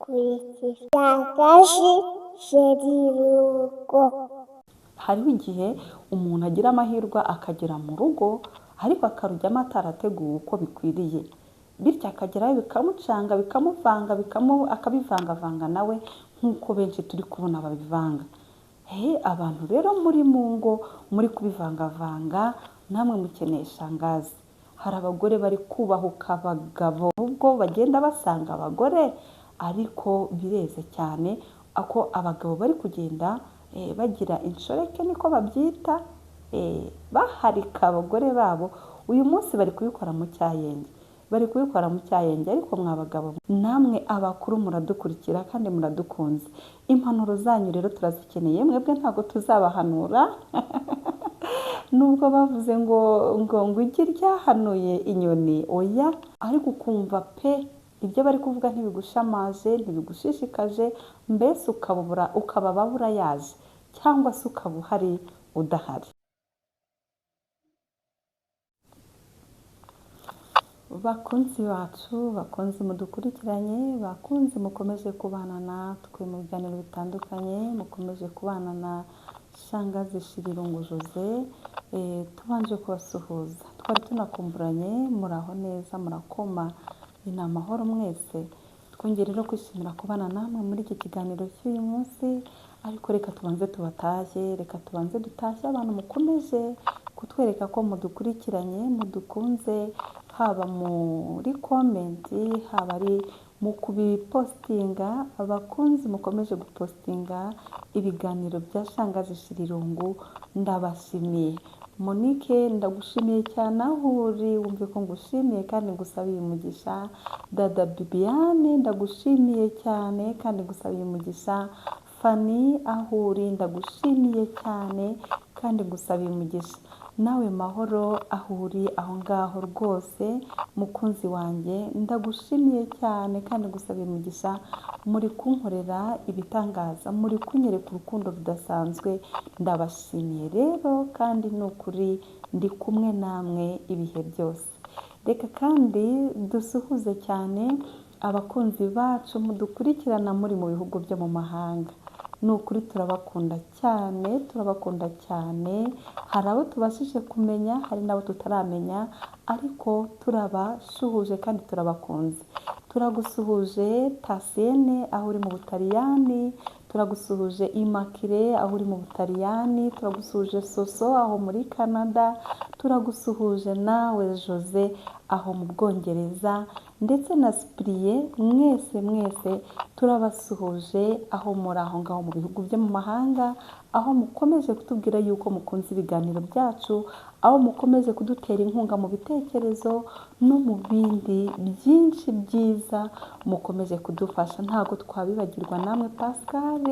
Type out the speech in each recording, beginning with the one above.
Kurikira Shangazi Shira. Hariho igihe umuntu agira amahirwe akagera mu rugo, ariko akarujyamo atarateguwe uko bikwiriye, bityo akagerayo bikamucanga, bikamuvanga, akabivangavanga nawe nk'uko benshi turi kubona babivanga. Abantu rero muri mu ngo muri kubivangavanga, namwe mukeneye shangazi. Hari abagore bari kubahuka abagabo ubwo bagenda basanga abagore, ariko bireze cyane ako abagabo bari kugenda bagira inshoreke, niko babyita, baharika abagore babo. Uyu munsi bari kubikora mu cyayenge, bari kubikora mu cyayenge. Ariko mwa bagabo namwe abakuru muradukurikira kandi muradukunze, impanuro zanyu rero turazikeneye. Mwebwe ntabwo tuzabahanura, nubwo bavuze ngo igi ryahanuye inyoni, oya, ariko ukumva pe ibyo bari kuvuga ntibigushamaje, ntibigushishikaje, mbese ukaba babura yaje cyangwa se ukaba uhari udahari. Bakunzi bacu, bakunzi mudukurikiranye, bakunzi mukomeje kubana natwe mu biganiro bitandukanye, mukomeje kubana na Shangazi Shirirungu Jose, tubanje kubasuhuza. Twari tunakumburanye, muraho neza, murakoma, ni amahoro mwese. Twongeye rero kwishimira kubana namwe muri iki kiganiro cy'uyu munsi, ariko reka tubanze tubatashye, reka tubanze dutashye abantu mukomeje kutwereka ko mudukurikiranye, mudukunze, haba muri comment, haba ari mu kubipostinga. Abakunzi mukomeje gupostinga ibiganiro bya Shangazi Shirirungu, ndabashimiye. Monique, ndagushimiye cyane aho uri, wumve ko ngushimiye kandi ngusabiye umugisha. Dada Bibiane, ndagushimiye cyane kandi ngusabiye umugisha. Fanny, aho uri, ndagushimiye cyane kandi ngusabiye umugisha. Nawe Mahoro, aho uri aho ngaho rwose mukunzi wanjye, ndagushimiye cyane kandi ngusabiye umugisha. Muri kunkorera ibitangaza, muri kunyereka urukundo rudasanzwe, ndabashimiye rero kandi ni ukuri ndi kumwe namwe ibihe byose. Reka kandi dusuhuze cyane abakunzi bacu mudukurikirana muri mu bihugu byo mu mahanga. Ni ukuri turabakunda cyane, turabakunda cyane. Hari abo tubashije kumenya, hari n'abo tutaramenya, ariko turabasuhuje kandi turabakunze. Turagusuhuje Tasiene aho uri mu Butaliyani, turagusuhuje Immaculee aho uri mu Butaliyani, turagusuhuje Soso aho muri Canada, turagusuhuje nawe Jose aho mu Bwongereza, ndetse na Cyprien, mwese mwese turabasuhuje aho muri aho ngaho mu bihugu byo mu mahanga, aho mukomeje kutubwira yuko mukunze ibiganiro byacu, aho mukomeje kudutera inkunga mu bitekerezo no mu bindi byinshi byiza mukomeje kudufasha. Ntabwo twabibagirwa namwe Pascal,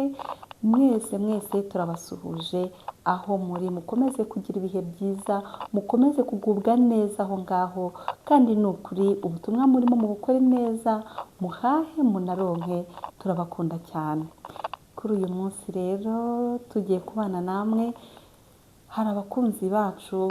mwese mwese turabasuhuje aho muri, mukomeze kugira ibihe byiza, mukomeze kugubwa neza aho ngaho, kandi ni ukuri ubutumwa murimo mubukore neza, muhahe munaronke, turabakunda cyane. Kuri uyu munsi rero tugiye kubana namwe. Hari abakunzi bacu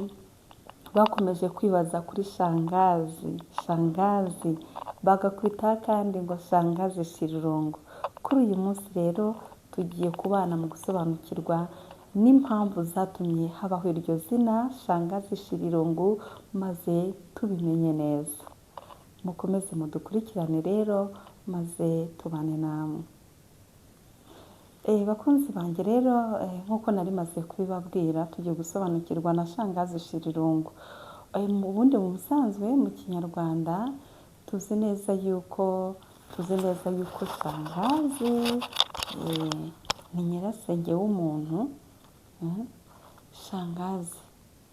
bakomeje kwibaza kuri Shangazi, Shangazi bagakwita kandi ngo Shangazi Shirirungu. Kuri uyu munsi rero tugiye kubana mu gusobanukirwa n'impamvu zatumye habaho iryo zina Shangazi Shirirungu, maze tubimenye neza. Mukomeze mudukurikirane rero, maze tubane namwe. Bakunzi banjye rero, nk'uko nari maze kubibabwira, tugiye gusobanukirwa na Shangazi Shirirungu. Ubundi mu busanzwe mu Kinyarwanda tuzi neza yuko shangazi ni nyirasenge w'umuntu. Shangazi,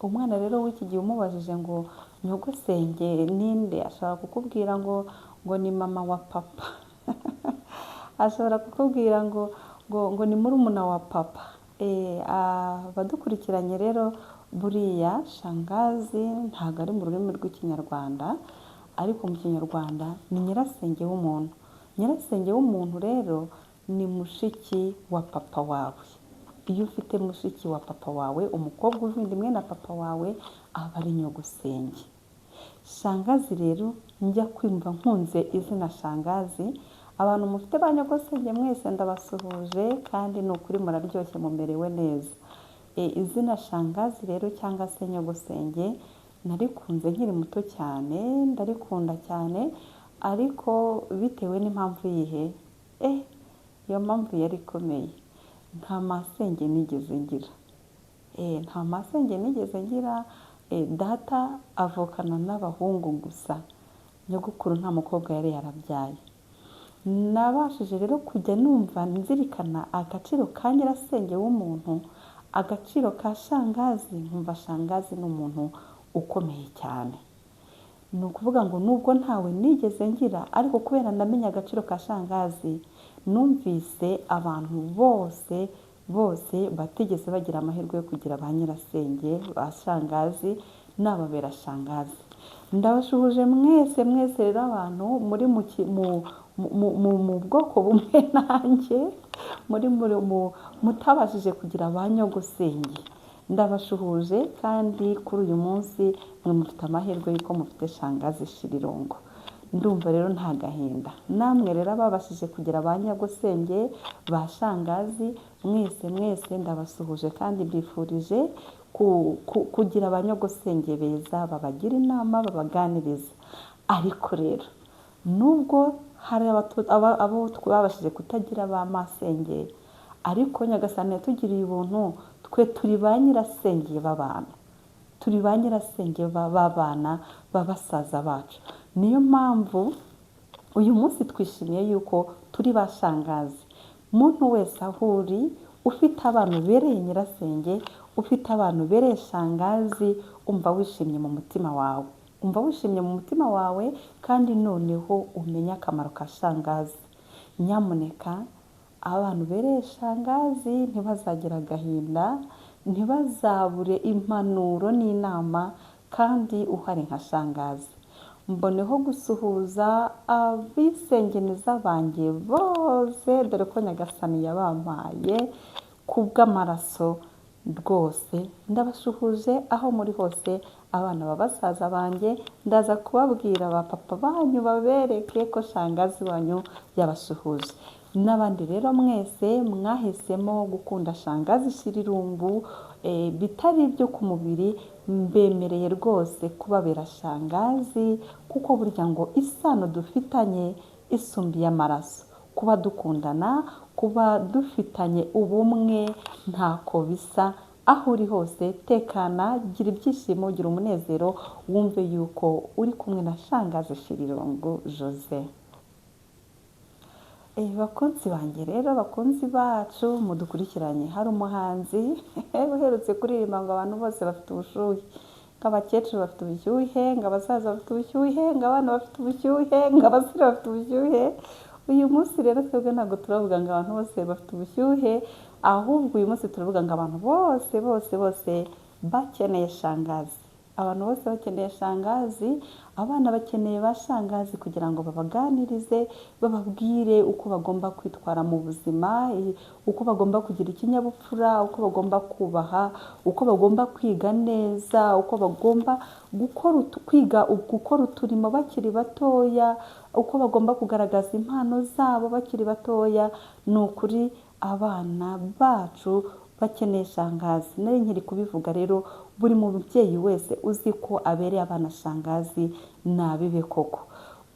umwana rero w'iki gihe umubajije ngo nyogosenge ninde, ashobora kukubwira ngo ni mama wa papa, ashobora kukubwira ngo ni murumuna wa papa. Abadukurikiranye rero, buriya shangazi ntabwo ari mu rurimi rw'Ikinyarwanda, ariko mu Kinyarwanda ni nyirasenge w'umuntu. Nyirasenge w'umuntu rero ni mushiki wa papa wawe. Iyo ufite mushiki wa papa wawe, umukobwa uvindimwe na papa wawe, aba ari nyogosenge. Shangazi rero, njya kwumva nkunze izina shangazi. Abantu mufite ba nyogosenge mwese ndabasuhuje kandi ni ukuri muraryoshye mumerewe neza. Izina shangazi rero cyangwa se nyogosenge narikunze nkiri muto cyane, ndarikunda cyane ariko bitewe n'impamvu yihe? Iyo mpamvu yari ikomeye. Nta masenge nigeze ngira. Nta masenge nigeze ngira, data avukana n'abahungu gusa. Nyogokuru nta mukobwa yari yarabyaye. Nabashije rero kujya numva nzirikana agaciro ka nyirasenge w'umuntu, agaciro ka shangazi, nkumva shangazi ni umuntu ukomeye cyane. Ni ukuvuga ngo nubwo ntawe nigeze ngira ariko kubera namenye agaciro ka shangazi, numvise abantu bose bose batigeze bagira amahirwe yo kugira ba nyirasenge, ba shangazi, nababera shangazi. Ndabashuhuje mwese mwese rero abantu muri mu bwoko bumwe nanjye, muri mutabashije kugira ba nyogosenge. Ndabashuhuje kandi kuri uyu munsi mwe mufite amahirwe y'uko mufite shangazi Shirirongo. Ndumva rero nta gahinda. Namwe rero ababashije kugira ba nyogosenge, ba shangazi, mwese mwese ndabasuhuje kandi mbifurije kugira ba nyogosenge beza, babagira inama, babaganiriza. Ariko rero nubwo hari abo babashije kutagira ba masenge, ariko Nyagasani yatugiriye ubuntu, twe turi ba nyirasenge b'abantu, turi ba nyirasenge b'abana ba basaza bacu. Niyo mpamvu uyu munsi twishimiye yuko turi ba shangazi. Muntu wese aho uri, ufite abana ubereye nyirasenge, ufite abana ubereye shangazi, umva wishimye mu mutima wawe. Umva wishimye mu mutima wawe kandi noneho umenye akamaro ka shangazi. Nyamuneka abantu ubereye shangazi ntibazagire agahinda, ntibazabure impanuro n'inama kandi uhari nka shangazi. Mboneho gusuhuza abisengeneza banjye bose, dore ko Nyagasani yabampaye kubw'amaraso rwose. Ndabashuhuje aho muri hose, abana ba basaza banjye, ndaza kubabwira ba papa banyu babereke ko shangazi wanyu yabashuhuje. N'abandi rero mwese mwahisemo gukunda shangazi Shirirungu, bitari ibyo ku mubiri, mbemereye rwose kubabera shangazi, kuko burya ngo isano dufitanye isumbiye amaraso. Kuba dukundana, kuba dufitanye ubumwe ntako bisa. Aho uri hose tekana, gira ibyishimo, gira umunezero, wumve yuko uri kumwe na shangazi Shirirungu Jose. Bakunzi banjye rero, bakunzi bacu mudukurikiranye, hari umuhanzi uherutse kuririmba ngo abantu bose bafite ubushyuhe, ngo abakecuru bafite ubushyuhe, ngo abasaza bafite ubushyuhe, ngo abana bafite ubushyuhe, ngo abasore bafite ubushyuhe. Uyu munsi rero twebwe ntabwo turavuga ngo abantu bose bafite ubushyuhe, ahubwo uyu munsi turavuga ngo abantu bose bose bose bakeneye shangazi. Abantu bose bakeneye shangazi, abana bakeneye ba shangazi kugira ngo babaganirize, bababwire uko bagomba kwitwara mu buzima, uko bagomba kugira ikinyabupfura, uko bagomba kubaha, uko bagomba kwiga neza, uko bagomba kwiga gukora uturimo bakiri batoya, uko bagomba kugaragaza impano zabo bakiri batoya. Ni ukuri abana bacu bakeneye shangazi. Nari nkiri kubivuga rero, buri mubyeyi wese uzi ko abereye abana shangazi nabibe koko.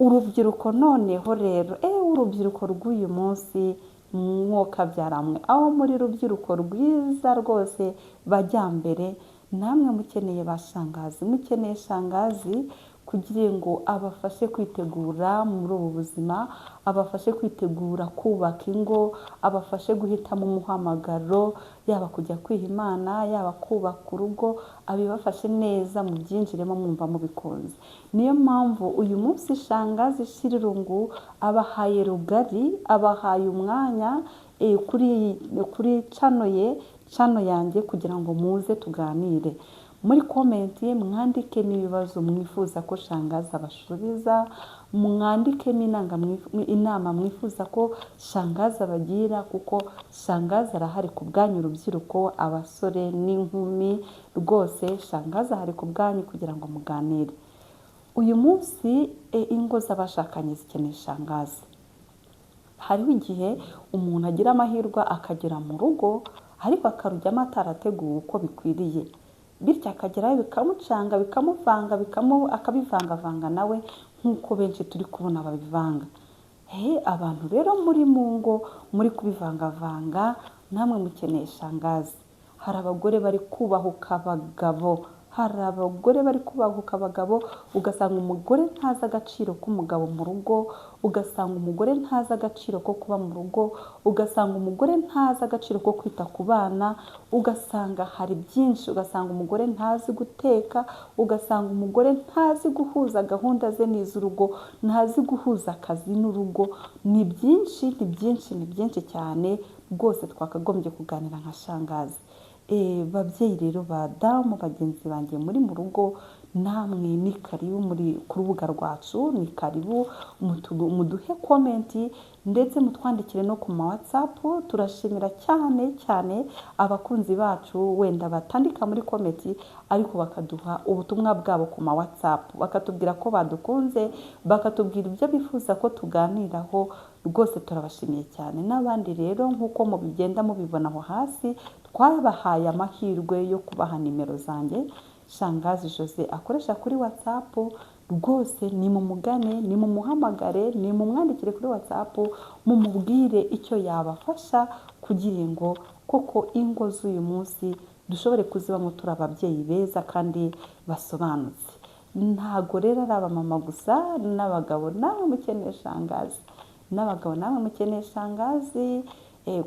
Urubyiruko noneho rero, urubyiruko rw'uyu munsi mwokabyaramwe, aho muri rubyiruko rwiza rwose bajyambere, namwe mukeneye ba shangazi, mukeneye shangazi kugira ngo abafashe kwitegura muri ubu buzima, abafashe kwitegura kubaka ingo, abafashe guhitamo umuhamagaro, yaba kujya kwiha Imana, yaba kubaka urugo, abibafashe neza mubyinjiremo mwumva mubikunze. Niyo mpamvu uyu munsi shangazi Shirirungu abahaye rugari, abahaye umwanya kuri cano ye, cano yanjye, kugira ngo muze tuganire. Muri komenti mwandikemo ibibazo mwifuza ko shangazi abasubiza, mwandikemo inama mwifuza ko shangazi abagira, kuko shangazi arahari ku bwanyu urubyiruko, abasore n'inkumi, rwose shangazi ahari ku bwanyu kugira ngo muganire. Uyu munsi ingo z'abashakanye zikeneye shangazi. Hariho igihe umuntu agira amahirwe akagera mu rugo ariko akarujyamo atarateguwe uko bikwiriye, bityo akagerayo bikamucanga, bikamuvanga, akabivangavanga nawe nk'uko benshi turi kubona babivanga. Abantu rero muri mu ngo muri kubivangavanga, namwe mukeneye shangazi. Hari abagore bari kubahuka abagabo, hari abagore bari kubahuka abagabo, ugasanga umugore ntazi agaciro k'umugabo mu rugo, ugasanga umugore ntazi agaciro ko kuba mu rugo, ugasanga umugore ntazi agaciro ko kwita ku bana, ugasanga hari byinshi, ugasanga umugore ntazi guteka, ugasanga umugore ntazi guhuza gahunda ze n'iz'urugo, ntazi guhuza akazi n'urugo. Ni byinshi, ni byinshi, ni byinshi cyane rwose twakagombye kuganira nka shangazi. Babyeyi rero, badamu bagenzi banjye muri mu rugo, namwe ni karibu muri ku rubuga rwacu, ni karibu muduhe comment ndetse mutwandikire no ku ma WhatsApp. Turashimira cyane cyane abakunzi bacu wenda batandika muri comment ariko bakaduha ubutumwa bwabo ku ma WhatsApp, bakatubwira ko badukunze, bakatubwira ibyo bifuza ko tuganiraho. Rwose turabashimiye cyane. N'abandi rero nk'uko mubigenda mubibona aho hasi, twabahaye amahirwe yo kubaha nimero zanjye Shangazi Jose akoresha kuri WhatsApp. Rwose nimumugane, nimumuhamagare, nimumwandikire kuri WhatsApp, mumubwire icyo yabafasha kugira ngo koko ingo z'uyu munsi dushobore kuzibamo turi ababyeyi beza kandi basobanutse. Ntago rero ari abamama gusa, n'abagabo namwe mukeneye shangazi, n'abagabo namwe mukeneye shangazi,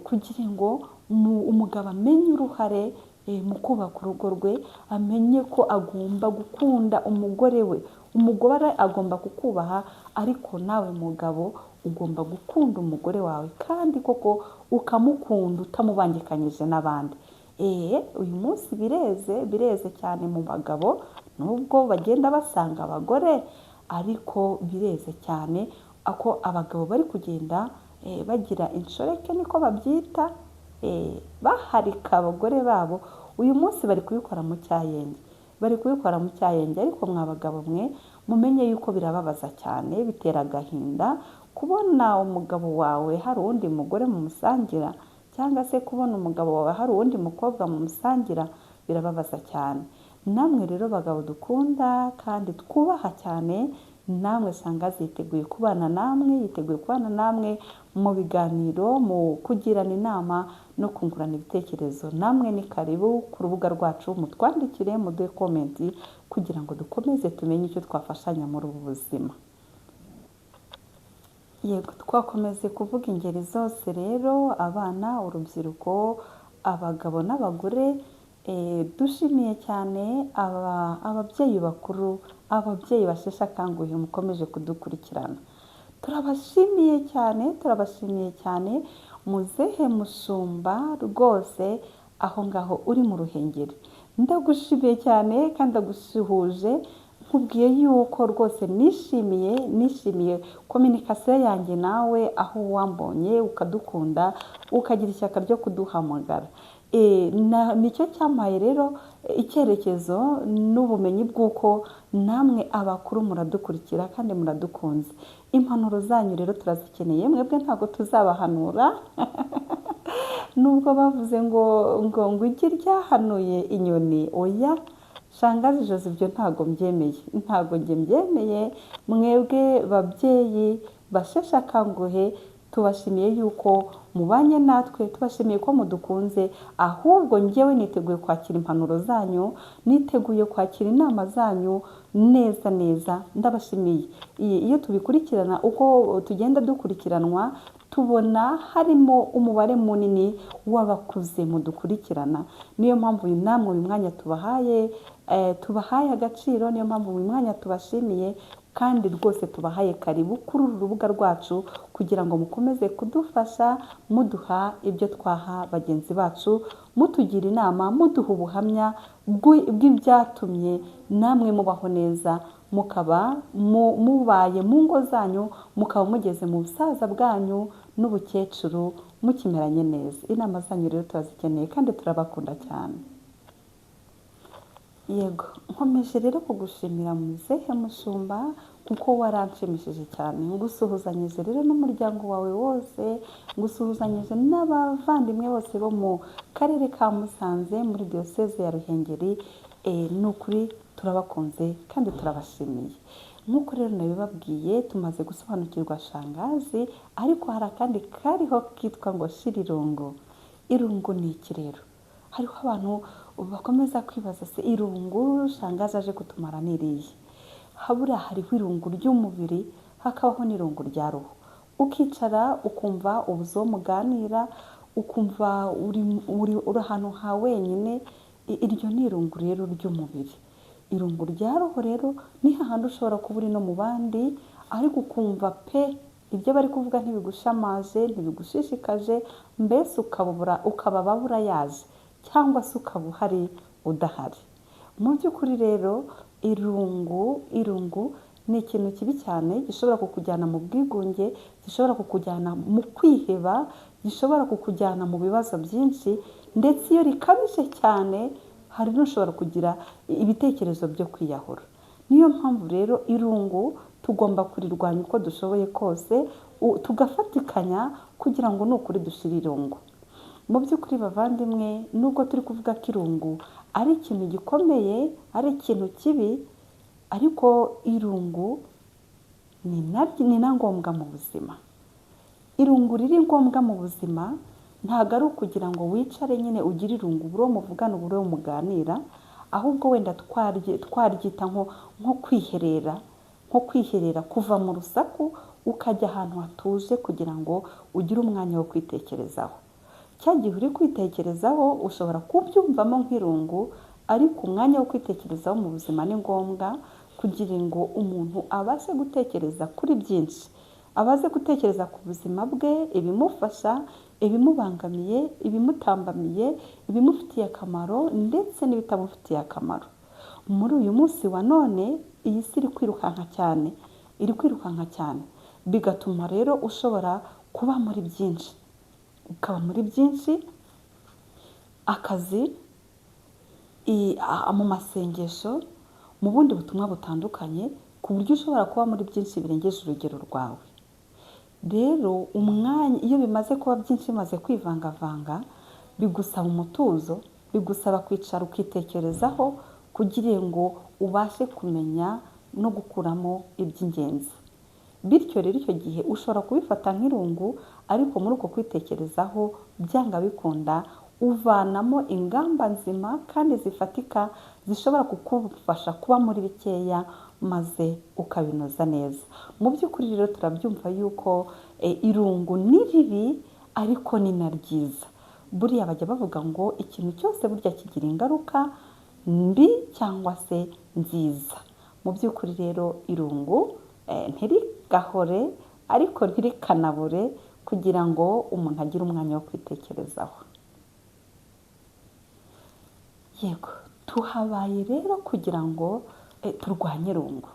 kugira ngo umugabo amenye uruhare mu kubaka urugo rwe, amenye ko agomba gukunda umugore we. Umugore agomba kukubaha, ariko nawe mugabo ugomba gukunda umugore wawe kandi koko ukamukunda utamubangikanyije n'abandi. Uyu munsi bireze, bireze cyane mu bagabo, nubwo bagenda basanga abagore, ariko bireze cyane ako abagabo bari kugenda bagira inshoreke, niko babyita, baharika abagore babo. Uyu munsi bari kubikora mu cyayenge, bari kubikora mu cyayenge. Ariko mwa bagabo mwe, mumenye yuko birababaza cyane, bitera agahinda kubona umugabo wawe hari uwundi mugore mumusangira, cyangwa se kubona umugabo wawe hari uwundi mukobwa mumusangira, birababaza cyane. Namwe rero bagabo dukunda kandi twubaha cyane, namwe shangazi yiteguye kubana namwe, yiteguye kubana namwe mu biganiro, mu kugirana inama no kungurana ibitekerezo. Namwe ni karibu ku rubuga rwacu, mutwandikire, muduhe comment kugira ngo dukomeze tumenye icyo twafashanya muri ubu buzima. Yego, twakomeze kuvuga ingeri zose rero, abana, urubyiruko, abagabo n'abagore. Dushimiye cyane ababyeyi bakuru, ababyeyi basheshe akanguhe mukomeje kudukurikirana. Turabashimiye cyane, turabashimiye cyane. Muzehe Mushumba rwose aho ngaho uri mu Ruhengeri, ndagushimiye cyane kandi ndagusuhuje, nkubwiye yuko rwose nishimiye communication yanjye nawe, aho wambonye ukadukunda, ukagira ishyaka ryo kuduhamagara. Nicyo cyampaye rero icyerekezo n'ubumenyi bw'uko namwe abakuru muradukurikira kandi muradukunze. Impanuro zanyu rero turazikeneye, mwebwe ntabwo tuzabahanura, nubwo bavuze ngo igi ryahanuye inyoni. Oya, Shangazi Jose, ibyo ntabwo mbyemeye, ntabwo njye mbyemeye. Mwebwe babyeyi basheshe akanguhe, tubashimiye yuko mubanye natwe, tubashimiye ko mudukunze. Ahubwo njyewe niteguye kwakira impanuro zanyu, niteguye kwakira inama zanyu neza neza. Ndabashimiye. Iyo tubikurikirana, uko tugenda dukurikiranwa, tubona harimo umubare munini w'abakuze mudukurikirana. Niyo mpamvu uyu namwe uyu mwanya tubahaye agaciro, niyo mpamvu uyu mwanya tubashimiye kandi rwose tubahaye karibu kuri uru rubuga rwacu kugira ngo mukomeze kudufasha, muduha ibyo twaha bagenzi bacu, mutugira inama, muduha ubuhamya bw'ibyatumye namwe mubaho neza, mukaba mubaye mu ngo zanyu, mukaba mugeze mu busaza bwanyu n'ubukecuru mukimeranye neza. Inama zanyu rero turazikeneye kandi turabakunda cyane. Yego, nkomeje rero kugushimira Muzehe Mushumba. kuko waranshimishije cyane. Ngusuhuzanyije rero n'umuryango wawe wose, ngusuhuzanyije n'abavandimwe bose bo mu karere ka Musanze muri diyoseze ya Ruhengeri. Ni ukuri turabakunze kandi turabashimiye. Nk'uko rero nabibabwiye, tumaze gusobanukirwa shangazi, ariko hari akandi kariho kitwa ngo shira irungu. Irungu ni iki rero? Hariho abantu bakomeza kwibaza se irungu shangazi aje kutumara ni irihe? Habura hariho irungu ry'umubiri, hakabaho n'irungu rya roho. Ukicara ukumva ubuze uwo muganira, ukumva uri ahantu ha wenyine, iryo ni irungu rero ry'umubiri. Irungu rya roho rero ni hahandi ushobora kuba uri no mu bandi, ariko ukumva pe ibyo bari kuvuga ntibigushamaje, ntibigushishikaje, mbese ukaba babura yaje cyangwa se ukaba uhari udahari. Mu by'ukuri rero irungu ni ikintu kibi cyane gishobora kukujyana mu bwigunge, gishobora kukujyana mu kwiheba, gishobora kukujyana mu bibazo byinshi, ndetse iyo rikabije cyane hari n'ushobora kugira ibitekerezo byo kwiyahura. Niyo mpamvu rero irungu tugomba kurirwanya uko dushoboye kose, tugafatikanya kugira ngo ni ukuri dushire irungu. Mu by'ukuri bavandimwe, nubwo turi kuvuga ko irungu ari ikintu gikomeye, ari ikintu kibi, ariko irungu ni na ngombwa mu buzima. Irungu riri ngombwa mu buzima ntabwo ari ukugira ngo wicare nyine ugire irungu ubure uwo muvugana, ubure uwo muganira, ahubwo wenda twaryita nko kwiherera, nko kwiherera kuva mu rusaku ukajya ahantu hatuje kugira ngo ugire umwanya wo kwitekerezaho. Cya gihe uri kwitekerezaho ushobora kubyumvamo nk'irungu, ariko umwanya wo kwitekerezaho mu buzima ni ngombwa kugira ngo umuntu abashe gutekereza kuri byinshi, abaze gutekereza ku buzima bwe, ibimufasha, ibimubangamiye, ibimutambamiye, ibimufitiye akamaro ndetse n'ibitamufitiye akamaro. Muri uyu munsi wa none iyi si iri kwirukanka cyane, iri kwirukanka cyane, bigatuma rero ushobora kuba muri byinshi, ukaba muri byinshi, akazi, mu masengesho, mu bundi butumwa butandukanye, ku buryo ushobora kuba muri byinshi birengeje urugero rwawe. Rero umwanya iyo bimaze kuba byinshi bimaze kwivangavanga, bigusaba umutuzo, bigusaba kwicara ukitekerezaho kugira ngo ubashe kumenya no gukuramo iby'ingenzi. Bityo rero icyo gihe ushobora kubifata nk'irungu, ariko muri uko kwitekerezaho byanga bikunda uvanamo ingamba nzima kandi zifatika zishobora kugufasha kuba muri bikeya maze ukabinoza neza. Mu by'ukuri rero turabyumva yuko irungu ni ribi ariko ni na ryiza. Buriya bajya bavuga ngo ikintu cyose burya kigira ingaruka mbi cyangwa se nziza. Mu by'ukuri rero irungu ntirigahore ariko ntirikanabure kugira ngo umuntu agire umwanya wo kwitekerezaho. Yego, tuhabaye rero kugira ngo turwanye irungu.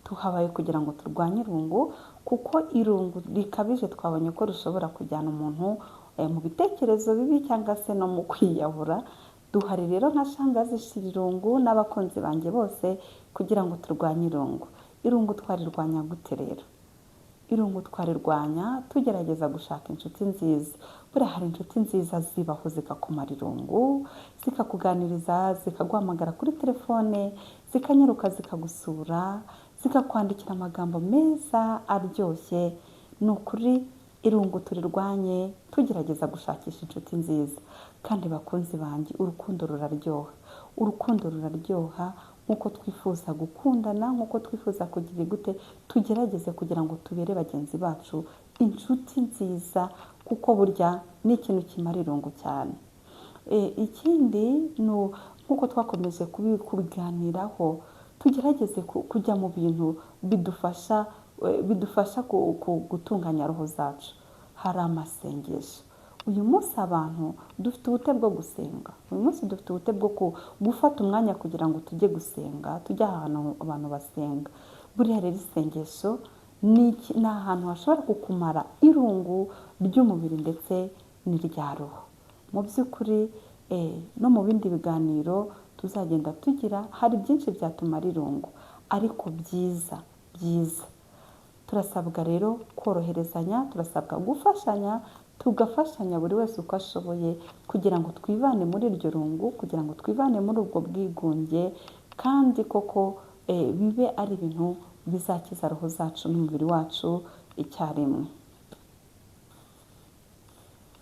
Tuhabaye kugira ngo turwanye irungu, kuko irungu rikabije twabonye ko rishobora kujyana umuntu mu bitekerezo bibi cyangwa se no mu kwiyahura. Duhari rero nka shangazi shira irungu n'abakunzi banjye bose kugira ngo turwanye irungu. Irungu twarirwanya gute rero? Irungu twarirwanya tugerageza gushaka inshuti nziza. Buriya hari inshuti nziza zibaho zikakumara irungu, zikakuganiriza, zikaguhamagara kuri telefone, zikanyaruka zikagusura, zikakwandikira amagambo meza aryoshye. Ni ukuri irungu turirwanye tugerageza gushakisha inshuti nziza. Kandi bakunzi banjye, urukundo ruraryoha. Urukundo ruraryoha nk'uko twifuza gukundana, nk'uko twifuza kugira gute, tugerageze kugira ngo tubere bagenzi bacu inshuti nziza, kuko burya ni ikintu kimara irungu cyane. Ikindi ni nk'uko twakomeje kubiganiraho, tugerageze kujya mu bintu bidufasha gutunganya roho zacu. Hari amasengesho. Uyu munsi abantu dufite ubute bwo gusenga. Uyu munsi dufite ubute bwo gufata umwanya kugira ngo tujye gusenga, tujye ahantu abantu basenga. Buriya rero isengesho ni ahantu hashobora kukumara irungu ry'umubiri ndetse n'irya roho. Mu by'ukuri no mu bindi biganiro tuzagenda tugira, hari byinshi byatumara irungu, ariko byiza byiza. Turasabwa rero koroherezanya, turasabwa gufashanya, tugafashanya buri wese uko ashoboye kugira ngo twivane muri iryo rungu, kugira ngo twivane muri ubwo bwigunge, kandi koko bibe ari ibintu bizakiza roho zacu n'umubiri wacu icyarimwe.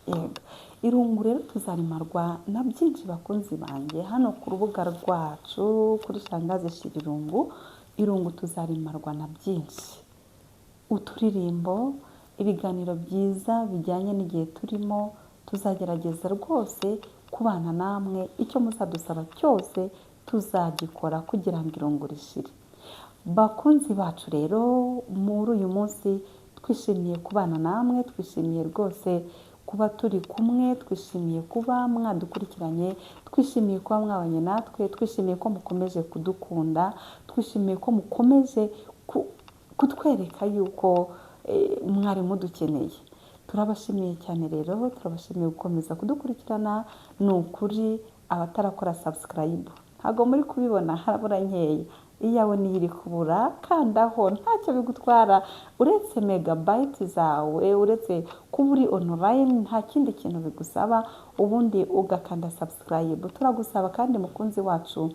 Yego, irungu rero tuzarimarwa na byinshi bakunzi banjye, hano ku rubuga rwacu kuri Shangazi Shira Irungu, irungu tuzarimarwa na byinshi. Uturirimbo, ibiganiro byiza bijyanye n'igihe turimo, tuzagerageza rwose kubana namwe, icyo muzadusaba cyose tuzagikora kugira ngo irungu rishire. Bakunzi bacu rero, muri uyu munsi twishimiye kubana namwe, twishimiye rwose kuba turi kumwe, twishimiye kuba mwadukurikiranye, twishimiye kuba mwabanye natwe, twishimiye ko mukomeje kudukunda, twishimiye ko mukomeje kutwereka yuko mwari mudukeneye. Turabashimiye cyane rero, turabashimiye gukomeza kudukurikirana. Ni ukuri abatarakora subscribe ntabwo muri kubibona, harabura nkeya, iyawe niyo iri kubura, kandaho ntacyo bigutwara uretse megabyte zawe, uretse kuba uri online nta kindi kintu bigusaba, ubundi ugakanda subscribe. Turagusaba kandi mukunzi wacu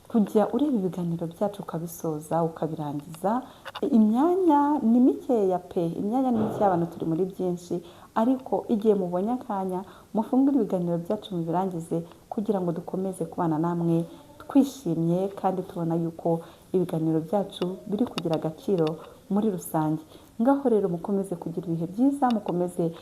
kujya ureba ibiganiro byacu ukabisoza ukabirangiza. Imyanya ni mikeya pe, imyanya ni mikeya, abantu turi muri byinshi, ariko igihe mubonye akanya mufungure ibiganiro byacu mubirangize kugira ngo dukomeze kubana namwe twishimye kandi tubona yuko ibiganiro byacu biri kugira agaciro muri rusange. Ngaho rero mukomeze kugira ibihe byiza, mukomeze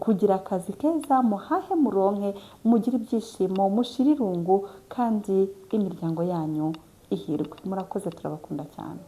kugira akazi keza, muhahe muronke, mugire ibyishimo, mushire irungu kandi imiryango yanyu ihirwe. Murakoze, turabakunda cyane.